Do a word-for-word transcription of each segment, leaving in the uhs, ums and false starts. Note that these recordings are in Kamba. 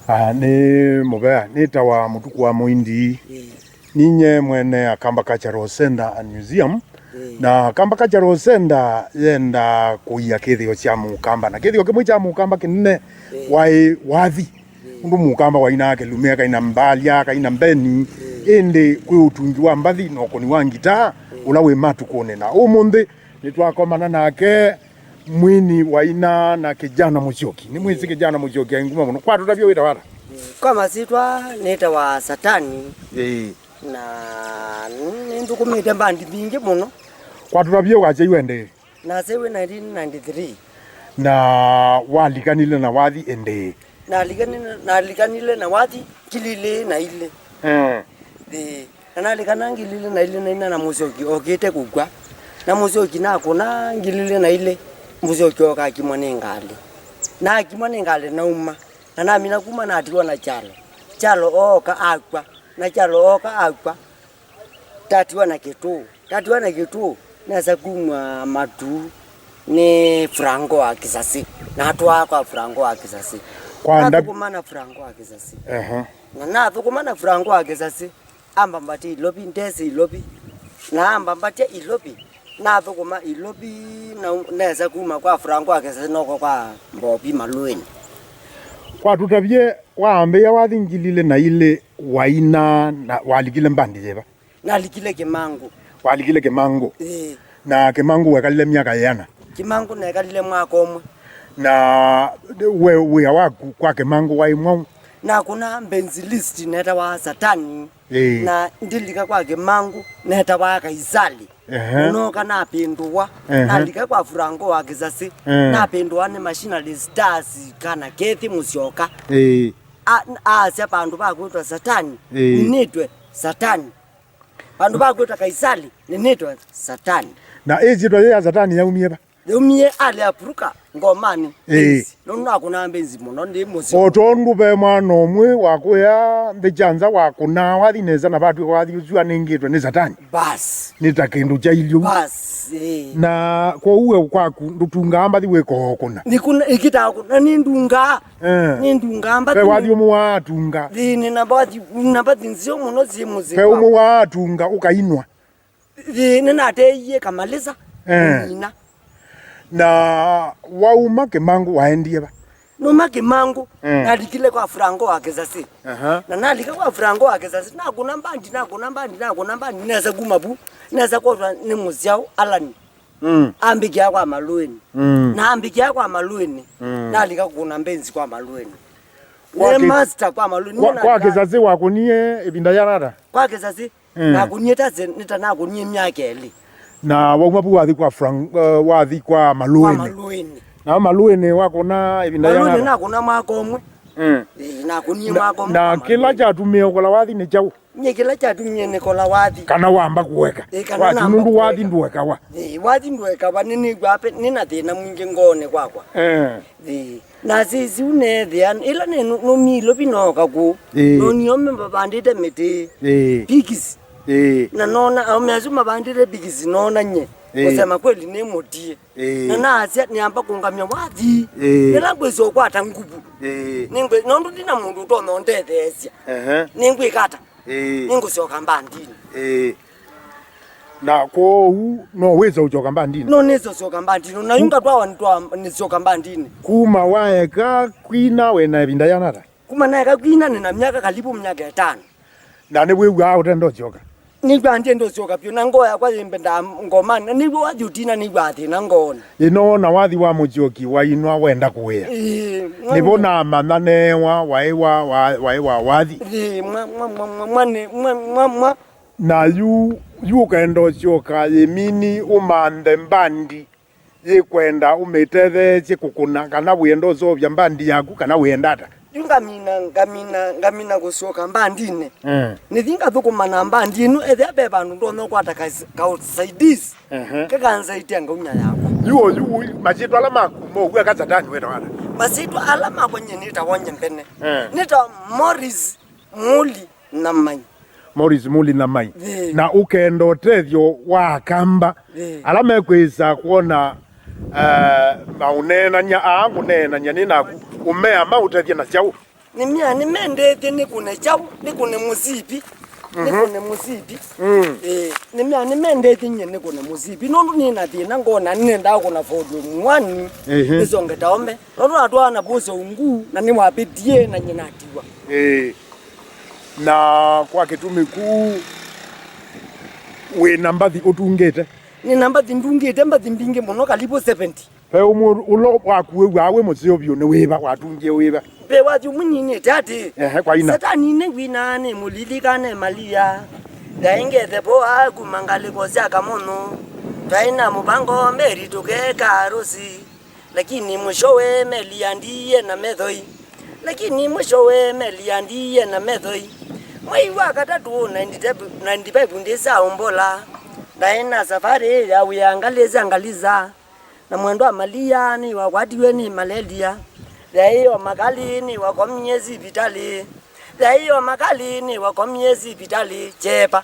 Ah, nĩ mũvea, nĩtawa Mũtuku wa Mũindi. Ĩĩ. Ninye mwene Akamba Cultural Center and Museum. Ĩĩ. Na Akamba Cultural Center yenda kũia kĩthĩo kya Mũkamba. Na kĩthĩo kĩmwe kya Mũkamba kĩnene, ĩĩ, waĩ wathi. Ĩĩ. Ũndũ Mũkamba wainaa kĩlumĩa, kaina mbalya, kaina mbeni. Ĩĩ. Ĩndĩ kwĩ ũtungi wa mbathi na ũkũni wa ngitaa, ĩĩ, ũla wĩ matukũnĩ. Na ũmũnthĩ nĩtwakomana nake mwini waina na Kijana Mũsyoki. Nĩmwĩsĩ Kijana Mũsyoki ainguma mũno. Kwatũtavye wĩtawa ata? Kwa masyĩtwa nĩtawa Satani. Ĩĩ. Na nĩnthũkũmĩte mbandi mbingĩ mũno. Kwatũtavye wakyaiwe ndĩ? Nasyaiwe nineteen ninety-three. Na walikanile na wathi ĩndĩ? Nalikanile, nalikanile na wathi ngili ilĩ na ilĩ. Mm. Ĩĩ. Na nalikana ngili ilĩ na ilĩ na ina na Mũsyoki okĩte kũkw'a. Na Mũsyoki nakũna ngili ilĩ na ilĩ, Mũsyoki oka akimwa nĩ ngalĩ. Na akimwa nĩ ngalĩ nauma. Na namina kuma natiwa na Kyalo. Kyalo ooka akw'a. Na Kyalo ooka akw'a, tatiwa na Kĩtũũ. Tatiwa na Kĩtũũ, nesa kumwa matu nĩ Franco wa Kĩsasĩ. Natwaa kwa Franco wa Kĩsasĩ. Kwa nda- Nathũkũma na Franco wa Kĩsasĩ. Ehe. Na nathũkũma na Franco wa Kĩsasĩ, ambambatya Ilovi, ndesĩ Ilovi. Na ambambatya Ilovi, nathũkũma Ilovi, na nesa kuma kwa Franco wa Kĩsasĩ, noka kwa Mbovi Malũĩnĩ. Kwatũtavye, waambĩĩa wathi ngili ilĩ na ilĩ, waina na walikile mbandi yĩva? Nalikile Kĩmangũ. Walikile Kĩmangũ? Ĩĩ. Na Kĩmangũ wekalile myaka yĩana? Kĩmangũ nekalile mwaka ũmwe. Na we wĩa waku kwa Kĩmangũ waĩ mwaũ? Nakũna mbenzi list netawa Satani. Ĩĩ. Na ndilika kwa Kĩmangũ netawa Kaisali. Ehe. Nooka napĩndũwa. Ehe. Nalika kwa Franco wa Kĩsasĩ. Ehe. Napĩndũwa nĩ Machinery Stars kana Kethi Mũsyoka. Ĩĩ. A- aasya vandũ va kwĩtwa Satani, ĩĩ, ninĩtwe Satani. Vandũ va kwĩtwa Kaisali, ninĩtwe Satani. Na ĩsyĩtwa yĩ ya Satani yaumie va? Yaumie alĩ apuruka ngomanĩ. Ĩĩ. Nũndũ nakũnaa mbenzi mũno ndĩ mũsyĩ. O tondũ ve mwana ũmwe wakũya nthĩ kya nza wakũnaa wathi nesa na vatw'ĩka wathi ũsu anengĩtwe nĩ Satani. Bas. Nĩ ta kĩndũ kya ilyo. Bas, ĩĩ. Na kwoou we kwaku ndũtungaa mbathi wĩkoo kũna? Nĩkũna, ĩkĩtaa kũna, nĩndungaa. Eh. Nĩndungaa mbathi. Ve wathi ũmwe waatunga? Ĩĩ, nĩna mbathi, nĩna mbathi nzeo mũno syĩ mũsyĩ. Ve ũmwe waatunga ũkainwa? Ĩĩ, nĩnateie kamalĩsa. Eh. Nĩna. Na wauma Kĩmangũ waendie va? Numa Kĩmangũ, mm, nalikile kwa Franco wa Kĩsasĩ. Aha. Na nalika kwa Franco wa Kĩsasĩ, nakũna mbandi, nakũna mbandi, nakũna mbandi, nesa kuma vu, nesa kwotwa nĩ mũsyaũ Alani. Mm. Ambĩkĩa kwa Malũĩnĩ. Mm. Na ambĩkĩa kwa Malũĩnĩ, mm, nalika kũna mbenzi kwa Malũĩnĩ. Kwa nĩ kĩ-, master kwa Malũĩnĩ. Kwa, kwa Kĩsasĩ wakũnie ĩvinda yĩana ata? Kwa Kĩsasĩ, mm, nakũnie ta se-, nĩ ta nakũnie myaka ĩlĩ. Na wauma vu wathi kwa Frank, uh, wathi kwa Malũĩnĩ. Kwa Malũĩnĩ. Na Malũĩnĩ wakũna ĩvinda yĩana ata? Malũĩnĩ nakũna mwaka ũmwe. Mm. Ĩĩ, nakũnie mwaka ũmwe. Na, na kĩla kyatumie ũkola wathi nĩ kyaũ? Nyie kĩla kyatumie nĩkola wathi. Kana wamba kũeka? Ĩĩ, kana wathi, namba nũndũ wathi kũeka. Ndũekawa. Ĩĩ, wathi ndũekawa, nĩnĩw'aa nĩ na thĩna mwingĩ ngoonĩ kwakwa. Eh. Ĩĩ. Na sisi ũneethĩa, ĩla nĩ nũ-, nũmie Ilovi nooka kũũ. Ĩĩ. Nonio mavandĩte mĩtĩ. Ĩĩ. Pikisi. Ĩĩ. Na noona, aũme asu mavandĩte pikisi, noona nye. Ĩĩ. Kusema kweli nĩ mũtie. Ĩĩ. Na naasya, nĩamba kũngamya wathi. Ĩĩ. Yĩla ngwĩsĩ ũkwata nguvu. Ĩĩ. Nĩngwĩ-, nũndũ ndina mũndũ ũtonya ũndetheesya. Ehe. Nĩngwĩka ata? Ĩĩ. Nĩngũsyoka mbandinĩ. Ĩĩ. Na kwoou no wĩse ũsyoka mbandinĩ? No nĩse ũsyoka mbandinĩ. Na yu ngatwawa nĩtwa-, nĩsyoka mbandinĩ. Kuma waeka kwina wĩ na ĩvinda yĩana ata? Kuma naeka kwina nĩ na myaka kalivu myaka ĩtano. Na nĩwĩw'aa ũtenda ũsyoka? Nĩw'aa ndyenda ũsyoka vyũ, na ngoo yakwa yĩmbendaa ngomanĩ, na nĩw'o wathi ũtina nĩw'aa thĩna ngoonĩ. Ĩno na wathi wa Mũsyoki wainwa wenda kũĩa. Ĩĩ, mwa-, nĩvo namanya neewa waĩ wa, wa, waĩ wa wathi. Ĩĩ, mwa, mwa, mwa, mwa, mwa, nĩ, mwa, mwa, mwa. Na yu, yu ũkaenda ũsyoka yĩmini ũmanthe mbandi yĩkwenda ũmĩtetheesye kũkũna, kana wĩenda ũseũvya mbandi yaku, kana wĩenda ata? Yu ngamina, ngamina, ngamina kũsyoka mbandinĩ. Eh. Nĩthi ngathũkũma na mbandi ĩno, ethĩa ve vandũ ndonya ũkwata ka, ka usaidizi. Ehe. Kakansaidia ngaunya yakwa. Yu, yu, masyĩtwa ala maku, mokw'a ka Satani wĩtawa ata? Masyĩtwa ala makwa nyie nĩtawa nye mbene. Eh. Nĩtawa Morris Muli Namai. Morris Muli Namai. Ĩĩ. Na ũkenda ũtethyo wa Akamba. Ĩĩ. Ala mekwĩsa kwona, eh, maũneenany'a aa ngũneenany'a nĩ naku, ũmea maũtethye na kyaũ? Nĩmea nĩmendethye nĩkũne kyaũ, nĩkũne mũsipi, nĩkũne mũsipi. Mm. Ĩĩ, nĩmea nĩmendethye nyie nĩkũne mũsipi. Nũndũ nĩ na thĩna ngona nĩnendaa kũna volume one, ehe, nĩsonge taombe. Nũndũ natwaa na vosa ungu, na nĩwavĩtie, na nyie natiwa. Ĩĩ. Na kwa kĩtumi kũ wĩ na mbathi ũtungĩte? Nĩ na mbathi ndungĩte, mbathi mbingĩ mũno, karibu seventy. Ve ũmwe ũla wakuĩw'a wĩ mũseo vyũ nĩ wĩva? Watungie wĩva? Ve wathi ũmwe ninĩte atĩ, ehe, kwa ina. Satani nĩ wina nĩ mũlilikane Malia. Yaĩ ngethe voa kuma ngalĩko sya Kamũnũ. Twaĩ na mũvango mberi tũkeka harusi. Lakini mwishowe meli yandiie na methoi. Lakini mwishowe meli yandiie na methoi. Mwei wa katatũ, ninety-five, ninety-five ndĩ sya ũmbola. Ndaĩ na safari ya wĩa ngalĩ sya Ngaliza. Na mwendwa Malia nĩwakwatiwe nĩ malaria. Yaĩ o makali nĩwakomie sivitalĩ. Yaĩ o makali nĩwakomie sivitalĩ. Kyepa.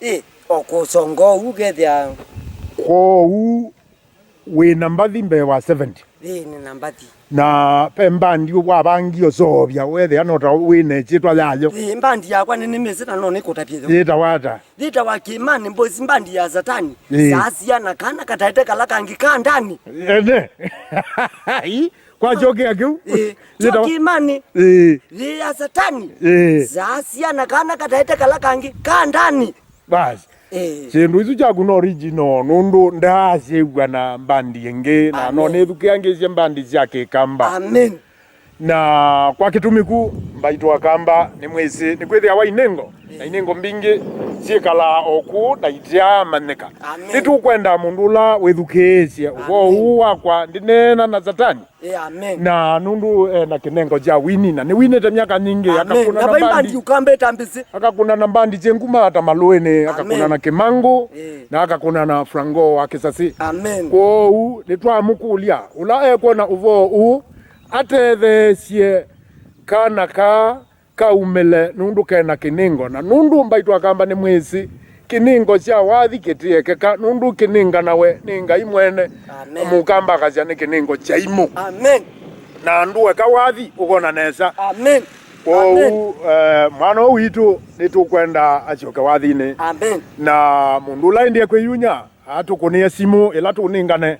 Ĩ, o kũsonga ũu kethĩa. Kwoou wĩ na mbathi mbee wa seventy? Ĩ, nĩ na mbathi. Na ve mbandi wavangie ũseũvya weethĩa no ta wĩ na ĩsyĩtwa yayo? Ĩ, mbandi yakwa nĩnĩmĩsĩ na no nĩkũtavye yo. Yĩtawa ata? Yĩtawa Kĩmanĩ Boys, mbandi ya Satani. Ĩ. Saa siana kana kataete kala kangĩ ka ndani. Ene. Ĩ, kwakyokea kĩu? Ĩ, kyo yĩtawa Kĩmanĩ. Ĩ. Yĩ ya Satani. Ĩ. Saa siana kana kataete kala kangĩ ka ndani. Basi. Ĩĩ. Syĩndũ isu kyaku no original, nũndũ ndaasyĩw'a na mbandi ĩngĩ, na no nĩthukĩangĩĩsye mbandi sya Kĩkamba. Amen. Na kwa kĩtumi kũ, mbaitũ Akamba, nĩmwĩsĩ, nĩkwĩthĩawa inengo, na inengo mbingĩ syĩkalaa o kũu na itiaamanyĩka. Amen. Nĩtũkwenda mũndũ ũla wĩthukĩĩsye ũvoo ũũ wakwa, ndineena na Satani. Ĩ, amen. Na nũndũ e na kĩnengo kya wini, na nĩwinĩte myaka nyingĩ, amen, akakũna na na vai mbandi, mbandi ukambĩta mbĩsĩ. Akakũna na mbandi syĩ nguma ta Malũĩnĩ, akakũna, amen, na Kĩmangũ, ĩ, na akakũna na Franco wa Kĩsasĩ. Amen. Kwoou nĩtwamũkũlya ũla ekwona ũvoo ũũ atetheesye kana kaa kaumĩle, nũndũ ke na kĩnĩngo, na nũndũ mbaitũ Akamba nĩmwĩsĩ, kĩnĩngo kya wathi kĩtiekeka, nũndũ kĩnĩnganawe nĩ Ngai mwene. Amen. Mũkamba akasya nĩ kĩnĩngo kya imũ. Amen. Na ndũeka wathi ũkona nesa. Amen. Kwoou, amen, eh, mwana ũũ witũ nĩtũkwenda asyoke wathinĩ. Amen. Na mũndũ ũla endie kwĩyunya atũkũnĩe simũ ĩla tũnĩngane,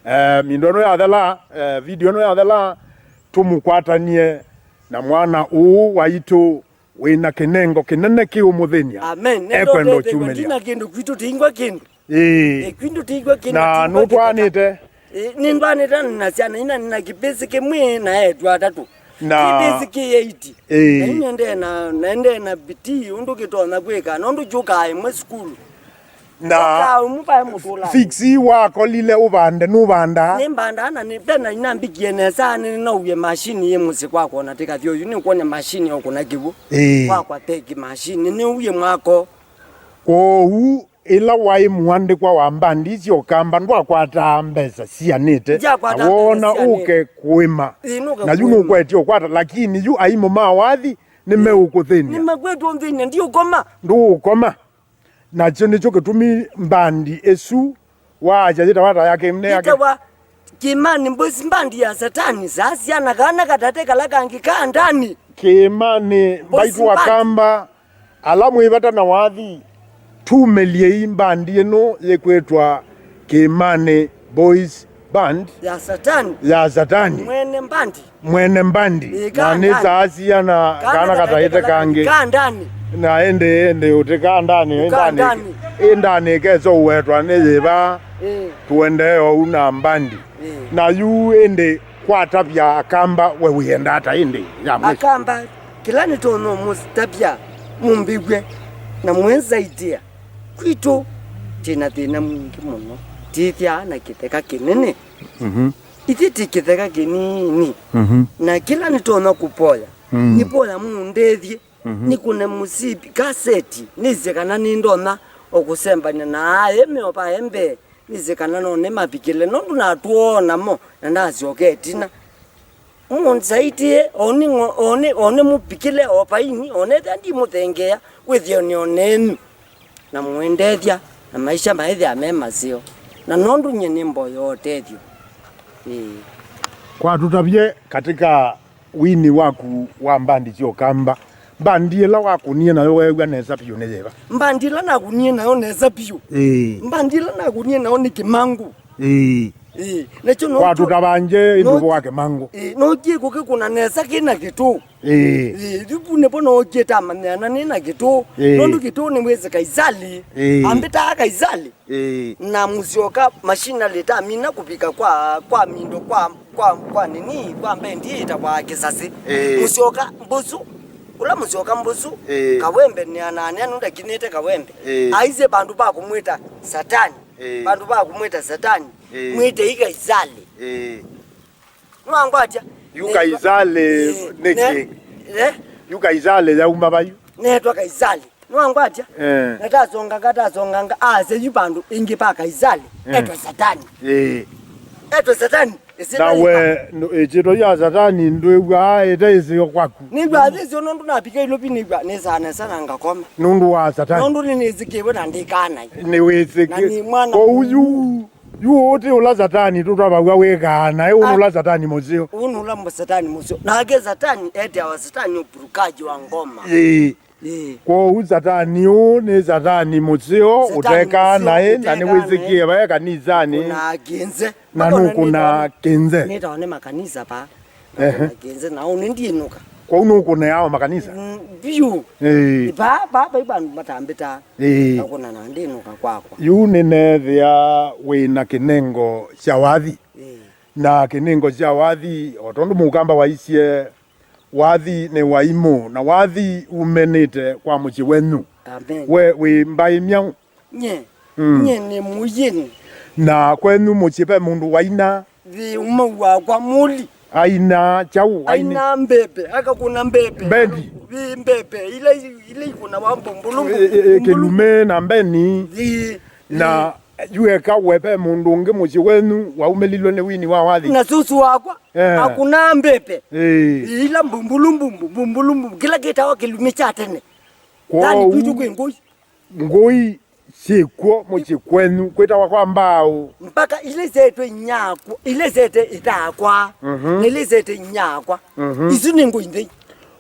eh, mindo ĩno yathela, eh, video ĩno yathela, tũmũkwatanie na mwana ũũ waitũ wĩ na kĩnengo kĩnene kĩũmũthĩny'a. Amen. Ekwenda ũkyumĩlya. Ndina kĩndũ kwitũ tĩingwa kĩndũ. Ĩĩ. Ĩ, kwitũ tĩingwa kĩndũ. Na nũtwaanĩte? Ĩ, nĩndwaanĩte na syana ina, nina kĩpĩsĩ kĩmwe na eĩtu atatũ. Na kĩpĩsĩ kĩ eight. Ĩĩ. Na nendee na, nendee na bidii ũndũ kĩtonya kwĩka, nũndũ kyũkaa ĩmwe sukulu. Na ũkaa ũmwe vaĩ mũtũla. Fix wakolile ũvande, nũvandaa? Nĩmbandaa na nĩ, ve na inambikie nesa, nĩnauie mashini yĩ mũsyĩ kwakwa, ona tĩkathi ũyu nĩkwone mashini okũna kĩw'ũ. Ĩĩ. Kwakwa teki mashini, nĩuie mwako. Kwoou ĩla waĩ mũandĩkwa wa mbandi isu Ũkamba ndwakwataa mbesa sianĩte, ndyakwata mbesa sianĩte, na woona ũke kũĩma. Ĩĩ, nũke kũĩma. Na yu nũkwetye ũkwata, lakini yu aimũ ma wathi nĩmeũkũthĩny'a. Nĩmakwetwo nthĩnĩ, ndiũkoma. Ndũũkoma. Nakyo nĩkyo kĩtumi mbandi ĩsu waasya yĩtawa ata yake, nĩ yake? Yĩtawa Kĩmanĩ Boys, mbandi ya Satani, saa syana kana katate kala kangĩ ka ndani. Kĩmanĩ Boys mbaitũ mbandi. Akamba, ala mwĩ vata na wathi, tumĩlyei mbandi ĩno yĩkwĩtwa Kĩmanĩ Boys Band. Ya Satani. Ya Satani. Mwene mbandi. Mwene mbandi. Ĩĩ, na nĩ saa siana kana kataĩte kangĩ? Ka ndani. Na ĩndĩ, ĩndĩ ũtĩ ka ndani, ĩ ndani. Ĩ ndani ĩkesa ũwetwa nĩ yĩva? Ĩĩ. Tũendee oou na mbandi. Ĩĩ. Na yu ĩndĩ kwatavya Akamba we wĩenda ata ĩndĩ ya mwisho? Akamba, kĩla nĩtonya mũtavya mũmbĩw'e na mwĩnzaitĩa. Kwitũ twĩ na thĩna mwingĩ mũno. Twĩthĩawa na kĩtheka kĩnene. Mhm. Ithyĩ ti kĩtheka kĩnini. Mhm. Na kĩla nĩtonya kũvoya, mm, nĩvoya mũndethye, mhm, nĩkũne mũsipi kaseti, nĩsĩ kana nĩndonya o kũsembany'a na aa eme o vae mbee, nĩsĩ kana no nĩmavikĩle, nũndũ natwoo namo na ndasyoka ĩtina. Mũnzaitĩe, o nĩ ng'o-, o nĩ, o nĩmũvikĩle o vaini, o nethĩa ndimũthengeea, wĩthĩe nĩ o nenyu. Na mũendethya, na maisha maĩthĩa me maseo. Na nũndũ nyie nĩmboya ũtethyo. Ĩĩ. Kwa tũtavye katika Wini waku wa mbandi sya Ũkamba, mbandi ĩla wakũnie nayo weew'a nesa vyũ nĩ yĩva? Mbandi ĩla nakũnie nayo nesa vyũ. Ĩĩ. Mbandi ĩla nakũnie nayo nĩ Kĩmangũ. Ĩĩ. Ĩĩ. Nakyo no kwatũtavangye ĩndũkũ wa Kĩmangũ. Ĩĩ, no kĩkũ kĩkũna nesa kĩna kĩtũ. Ĩĩ. Ĩĩ, yu vu nĩvo nookie tamanyana nĩ na kĩtũ. Ĩĩ. Nũndũ kĩtũ nĩwĩsĩ Kaisali. Ĩĩ. Ambĩtaa Kaisali. Ĩĩ. Na Mũsyoka machinery tamina kũvika kwa, kwa mindo, kwa, kwa, kwa nini, kwa mbendi ĩtawa Kĩsasĩ. Ĩĩ. Mũsyoka mbũsu, ũla Mũsyoka mbũsu, ĩĩ, Kawembe nĩananea nũndũ ndakinĩte Kawembe. Ĩĩ. Aisye vandũ va kũmwĩta Satani. Ĩĩ. Vandũ va kũmwĩta Satani, ĩĩ, mwĩtei Kaisali. Ĩĩ. Nĩwangwatya? Yu Kaisali nĩkĩ? Eh? Yu Kaisali yauma vayu? Neetwa Kaisali. Nĩwangwatya? Eh. Na tasonganga, tasonganga, asya yu vandũ ĩngĩ va Kaisali. Eh. Etwa Satani. Eh. Etwa Satani. Na we, ĩsyĩtwa ya Satani ndwĩw'aa ĩte ĩseo kwaku? Nĩw'aa ĩseo nũndũ navika ilovi nĩw'aa nĩsaa nesa na ngakoma. Nũndũ wa Satani? Nũndũ nĩnĩsĩkĩwe na ndĩkanai. Nĩwĩsĩkĩ-, na nĩ mwana kwoou yu Yu ũũ ti ũla Satani tũtavaw'a wĩkaa naĩ, ũũ nĩ ũla Satani mũseo. Ũũ nĩ ũla mũ-, Satani mũseo. Nake Satani etawa Satani ũpurukaji wa ngoma. Ĩĩ. Ĩĩ. Kwoou Satani ũũ nĩ Satani mũseo, Satani ũtekaa mũseo, naĩ, na ũtekaa nĩwĩsĩkĩe naĩ. Vae kanisanĩ. Kũnaa kĩnze. Na nũkũnaa kĩnze. Nĩtawa nĩ makanisa pa. Ehe. Kĩnze na ũnĩ ndiĩnũka. Kwoou nũkũneaa o makanisa? Mm, vyũ. Ĩĩ. Vaa, vaa, vai vandũ matambĩtaa. Ĩĩ. Ngakũna na ndĩnũka kwakwa. Yu nĩneethĩa wĩ na kĩnengo kya wathi. Ĩĩ. Na kĩnengo kya wathi, o tondũ mũkamba waisye, wathi nĩ waimũ, na wathi umenĩte kwa mũsyĩ wenyu. Amen. We wĩ mbaĩ myaũ? Nye. Mm. Nye nĩ mũyĩni. Na kwenyu mũsyĩ ve mũndũ waina? Thĩ ũmau wakwa mũli. Aina kyaũ? Aina mbembe, akakũna mbembe. Mbendi? Thĩ mbembe, ila i-, ila ikũnawa mbumbulu, ĩ, ĩ, ĩ, mbumbulu. Kĩlume na mbeni. Thĩ. Na yu eka we ve mũndũ ũngĩ mũsyĩ wenyu waumĩlilwe nĩ wini wa wathi? Na susu wakwa, eh, akũnaa mbembe. Ĩĩ. Ila mbumbulu mbumbu, mbumbulu mbumbu, kĩla kĩtawa kĩlume kya tene. Kwoou, ndani kwitũ kwĩ ngũi. Ngũi syĩkw'o mũsyĩ kwenyu kwĩtawa kwa mbaũ. Mpaka ila iseetwe inyakwa, ila iseete ĩtakwa, mhm, na ila iseete inyakwa. Mhm. Isu nĩ ngũi nthei.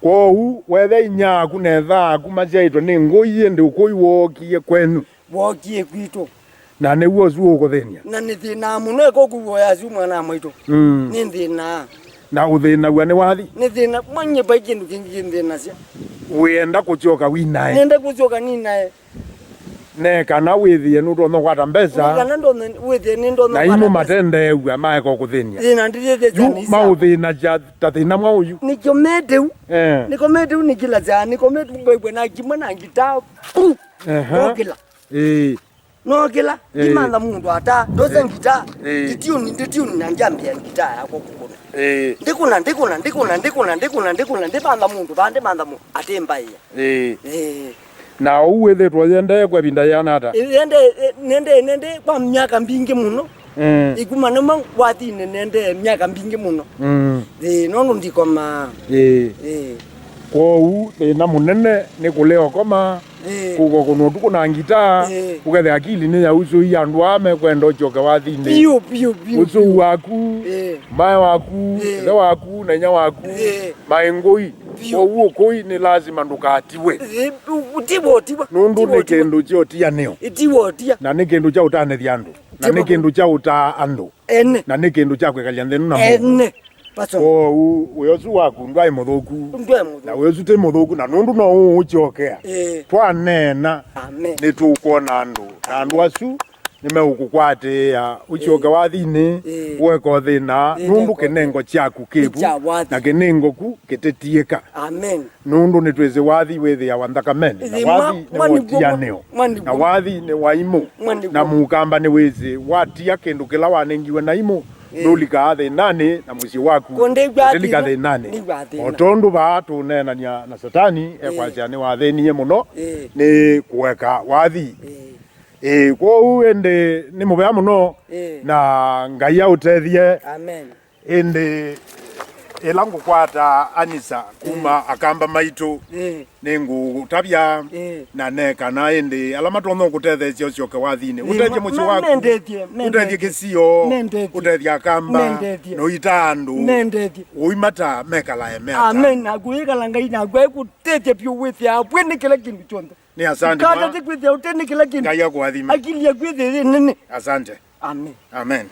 Kwoou wethĩa inyaaku na ethaaku masyaĩtwe nĩ ngũi, ĩndĩ ũkũi wookie kwenyu. Wookie kwitũ. Na nĩw'o ũsu ũkũthĩny'a. Na nĩthĩnaa mũno eka ũkũvoya asu mwana mwaitũ. Mm. Nĩthĩnaa. Na ũthĩnaw'a nĩ wathi? Nĩthĩna, manye vai kĩndũ kĩngĩ kĩnthĩnasya. Wĩenda kũsyoka winae? Nĩenda kũsyoka ninae. Ne kana wĩthĩe nũtonya kwata mbesa. Nĩ kana ndonya, wĩthĩe nĩndonya. Na imũ kwata mbesa. Matendeew'a maeka ũkũthĩny'a. Thĩna ndĩthĩthĩsya. Yu nĩsa maũthĩnasya ta thĩna mwaũ yu? Nĩkomete u. Eh. Nĩkomete u nĩkĩlasya, nĩkomete u mbaigwe na kimwe na ngitaa. Pu! Ehe. Okĩla. Ĩĩ. Nokĩla, eh, ndimantha mũndũ ata, ndosa, eh, ngitaa, eh, nditiuni, nditiuni na ndyambĩa ngitaa yakwa kũkũna. Eh. Ndikũna, ndikũna, ndikũna, ndimantha mũndũ, vaa ndimantha mũndũ, atĩ mbaĩa. Eh. Eh. Na ũu wĩthĩtwe ũyendee kwa ĩvinda yĩana ata? Eh, yende, eh, nende, nende kwa myaka mbingĩ mũno. Mm. Ikuma nĩma wathinĩ nendee myaka mbingĩ mũno. Mm. Ĩĩ, nũndũ ndikomaa. Ĩĩ. Ĩĩ. Kwoou thĩna mũnene nĩ kũlea ũkoma, ĩĩ, kũkokũna ũtukũ na ngitaa, ĩĩ, ũkethĩa akili nĩyausũie andũ aa mekwenda ũsyoke wathinĩ. Biũ, biũ, biũ, ũsũu biũ. Waku, ĩĩ, maĩ waku, ĩĩ, ĩthe waku, na inya waku, ĩĩ, maĩ ngũi. Biũ. Kwoou ũkũi nĩ lasima ndũkatiwe. Ĩĩ, u-, tiwa, tiwa. Nũndũ nĩ kĩndũ kya ũtianĩo. Tiwa, tiwa. Na nĩ kĩndũ kya ũtanĩthya andũ. Na nĩ kĩndũ kya ũtaa andũ. Ene. Na nĩ kĩndũ kya kwĩkalya nthĩ ĩno na mũndũ. Ene. Pastor. Kwoou wĩa ũsu waku ndwaĩ mũthũku. Ndwaĩ mũthũku. Na wĩa ũsu ti mũthũku, na nũndũ no ũũkyokea. Ĩĩ. Twaneena, amen, nĩtũkwona andũ. Na andũ asu nĩmeũkũkwatĩĩa. Ũsyoke, ĩĩ, wathinĩ, ĩĩ, ũeka ũthĩna, ĩĩ, nũndũ kĩnengo kyaku kĩvu, nĩ kya wathi, na kĩnengo ku kĩtĩtiĩka. Amen. Nũndũ nĩtwĩsĩ wathi wĩthĩawa nthakamenĩ, na ĩĩ, wathi nĩ wa ũtianĩo, na wathi nĩ wa imũ, na mũkamba nĩwĩsĩ, watia kĩndũ kĩla wanengiwe na imũ, ĩĩ, ndũlikaa thĩnanĩ, na mũsyĩ waku ũtilika thĩnanĩ. O tondũ vaa tũneenany'a na Satani, ĩĩ, ekwasya nĩwathĩnie mũno, ĩĩ, nĩ kũeka wathi. Ĩĩ. Ĩĩ, kwoou ĩndĩ nĩ mũvea mũno, ĩĩ, na Ngai aũtethye. Amen. Ĩndĩ Ĩla ngũkwata Anisa kuma Akamba maitũ, Ĩĩ. Nĩngũtavya Ĩĩ. Na neka na ĩndĩ ala matonya kũtetheesya ũsyoke wathinĩ. Ĩĩ, ũtethye ma-, mũsyĩ ma-, waku. Mendethye, mendethye. Ũtethye kĩsio. Mendethye. Ũtethye Akamba. Mendethye. Na ũita andũ. Mendethye. Ũimata mekalae mea. Amen. Naku wĩkala Ngai naku aikũtethye vyũ wĩthĩa apwĩ nĩ kĩla kĩndũ kyonthe. Nĩ asante. Kata mwa- ti kwĩthĩa ũte nĩ kĩla kĩndũ. Ngai akũathime. Akili yaku ĩthĩ ĩ nene. Asante. Amen. Amen.